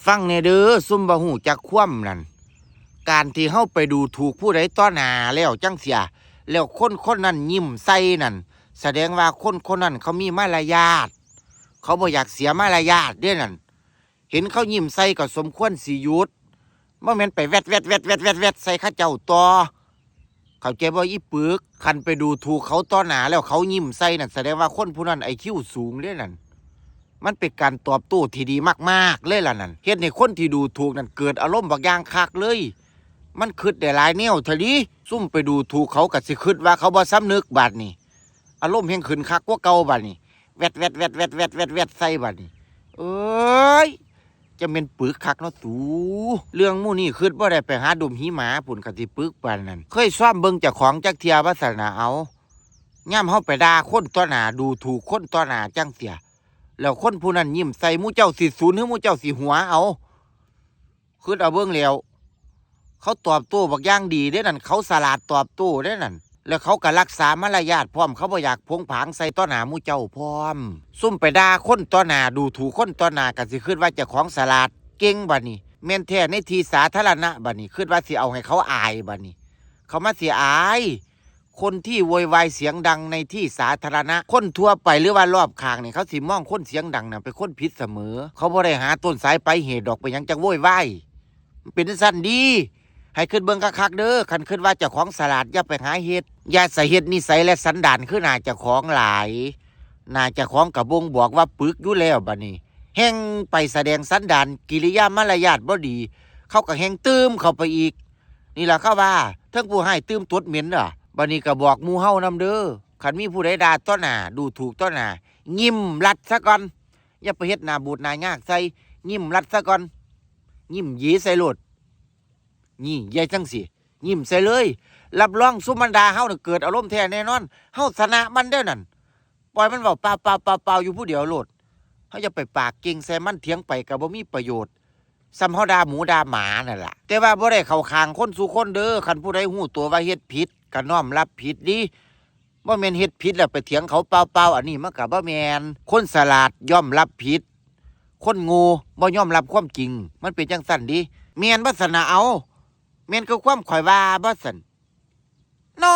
ຟັງແດ່ເດີ ຊຸມບໍ່ຮູ້ຈັກຄວາມນັ້ນ. ການທີ່ເຮົາໄປດູຖູກຜູ້ໃດຕໍ່ໜ້າແລ້ວຈັ່ງເສຍ ແລ້ວຄົນຄົນນັ້ນຍິ້ມໃສ່ນັ້ນ ສະແດງວ່າຄົນຄົນນັ້ນເຂົາມີມາລະຍາດ, ເຂົາບໍ່ຢາກເສຍມາລະຍາດເດ້ນັ້ນ. ເຫັນເຂົາຍິ້ມໃສ່ກໍສົມຄວນຊິຢຸດ, ບໍ່ແມ່ນໄປແວັດໆໆໆໆໃສ່ເຂົາເຈົ້າຕໍ່. ເຂົ້າໃຈບໍ່ອີປຶກ? ຄັນໄປດູຖູກເຂົາຕໍ່ໜ້າແລ້ວເຂົາຍິ້ມໃສ່ນັ້ນ ສະແດງວ່າຄົນຜູ້ນັ້ນໄອຄິວສູງເດ້ນັ້ນ. ມັນເປັນການຕອບໂຕ້ທີ່ດີມາກໆເລີຍລະນັ້ນ. ເຮັດໃຫ້ຄົນທີ່ດູຖູກນັ້ນເກີດອາລົມບັກຢ່າງຄັກເລີຍ. ມັນຄິດໄດ້ຫຼາຍແນວແທ້ເດ. ຊຸມໄປດູຖູກເຂົາກໍຊິຄິດວ່າເຂົາບໍ່ສຳນຶກບາດນີ້. ອາລົມແຮ່ງຂຶ້ນຄັກກວ່າເກົ່າບາດນີ້. ແວັດໆໆໆໆໃສ່ບາດນີ້. ເອີຍ ຈະແມ່ນປຶກຄັກເນາະສູ. ເລື່ອງໝູ່ນີ້ຄິດບໍ່ໄດ້ ໄປຫາດົມຫີໝາພຸ້ນ ກະຊິປຶກປານນັ້ນ. ເຄີຍຊອມເບິ່ງເຈົ້າຂອງຈັກເທື່ອວ່າຊັ້ນນະ. ເອົາ ຍາມເຮົາໄປດ່າຄົນຕໍ່ໜ້າ ດູຖູກຄົນຕໍ່ໜ້າຈັ່ງເສຍ ແລ້ວຄົນຜູ້ນັ້ນຍິ້ມໃສ່ ໝູ່ເຈົ້າຊິສູນ ຫຼື ໝູ່ເຈົ້າຊິຫົວ? ເອົາ ຄິດເອົາເບິ່ງແລ້ວ. ເຂົາຕອບໂຕ້ບັກຢ່າງດີເດ້ນັ້ນ, ເຂົາສະຫຼາດຕອບໂຕ້ເດ້ນັ້ນ, ແລ້ວເຂົາກໍຮັກສາມາລະຍາດພ້ອມ, ເຂົາບໍ່ຢາກໂຜງຜາງໃສ່ຕໍ່ໜ້າໝູ່ເຈົ້າພ້ອມ. ຊຸມໄປດ່າຄົນຕໍ່ໜ້າ, ດູຖູກຄົນຕໍ່ໜ້າ ກໍຊິຄິດວ່າເຈົ້າຂອງສະຫຼາດເກັ່ງບາດນີ້, ແມ່ນແທ້ໃນທີ່ສາທາລະນະບາດນີ້, ຄິດວ່າຊິເອົາໃຫ້ເຂົາອາຍບາດນີ້. ເຂົາມາຊິອາຍ. ຄົນທີ່ໂວຍວາຍສຽງດັງໃນທີ່ສາທາລະນະ, ຄົນທົ່ວໄປ ຫຼືວ່າລອບຂ້າງນີ້ ເຂົາຊິມອງຄົນສຽງດັງນະເປັນຄົນຜິດສະເໝີ. ເຂົາບໍ່ໄດ້ຫາຕົ້ນສາຍປາຍເຫດດອກ, ເປັນຫຍັງຈັ່ງໂວຍວາຍ? ມັນເປັນຈັ່ງຊັ້ນເດ. ໃຫ້ຄິດເບິ່ງຄັກໆເດີ. ຄັນຄິດວ່າເຈົ້າຂອງສະຫຼາດ ຢ່າໄປຫາເຮັດ. ຢ່າສະເຮັດນິໄສ ແລະ ສັນດານຄືໜ້າເຈົ້າຂອງຫຼາຍ. ໜ້າເຈົ້າຂອງກໍບົ່ງບອກວ່າປຶກຢູ່ແລ້ວ. ບາດນີ້ແຮ່ງໄປສະແດງສັນດານ ກິລິຍາມາລະຍາດບໍ່ດີ, ເຂົາກໍແຮ່ງຕື່ມເຂົ້າໄປອີກ. ນີ້ລະເຂົາວ່າ ເທິງຜູ້ຮ້າຍຕື່ມຕົດເໝັນເດີ. ບາດນີ້ກໍບອກໝູ່ເຮົານຳເດີ, ຄັນມີຜູ້ໃດດ່າຕໍ່ໜ້າ, ດູຖູກຕໍ່ໜ້າ, ຍິ້ມລັດຊະກ່ອນ. ຢ່າໄປເຮັດໜ້າບູດໜ້າຍາກໃສ່, ຍິ້ມລັດຊະກ່ອນ. ຍິ້ມເຢໃສ່ໂລດ. ນີ້ ເຢຈັ່ງຊີ້, ຍິ້ມໃສ່ເລີຍ. ຮັບຮອງຊຸມມັນດ່າເຮົານະ ເກີດອາລົມແທ້ແນ່ນອນ. ເຮົາຊະນະມັນເດ້ນັ້ນ. ປ່ອຍມັນເວົ້າປາວໆໆຢູ່ຜູ້ດຽວໂລດ. ເຮົາຢ່າໄປປາກເກັ່ງໃສ່ມັນ, ຖຽງໄປກໍບໍ່ມີປະໂຫຍດ. ສ່ຳເຮົາດ່າໝູດ່າໝານັ້ນລະ. ແຕ່ວ່າບໍ່ໄດ້ເຂົ້າຂ້າງຄົນສູ່ຄົນເດີ. ຄັນຜູ້ໃດຮູ້ຕົວວ່າເຮັດຜິດ ກໍນ້ອມຮັບຜິດເດ. ບໍ່ແມ່ນເຮັດຜິດແລ້ວໄປຖຽງເຂົາເປົ່າໆ, ອັນນີ້ມັນກໍບໍ່ແມ່ນ. ຄົນສະຫຼາດຍອມຮັບຜິດ, ຄົນໂງ່ບໍ່ຍອມຮັບຄວາມຈິງ. ມັນເປັນຈັ່ງຊັ້ນເດ. ແມ່ນບໍ່ຊັ້ນນະ? ເອົາ ແມ່ນຄືຄວາມຂ້ອຍວ່າບໍ່ຊັ້ນ? ເນາະ.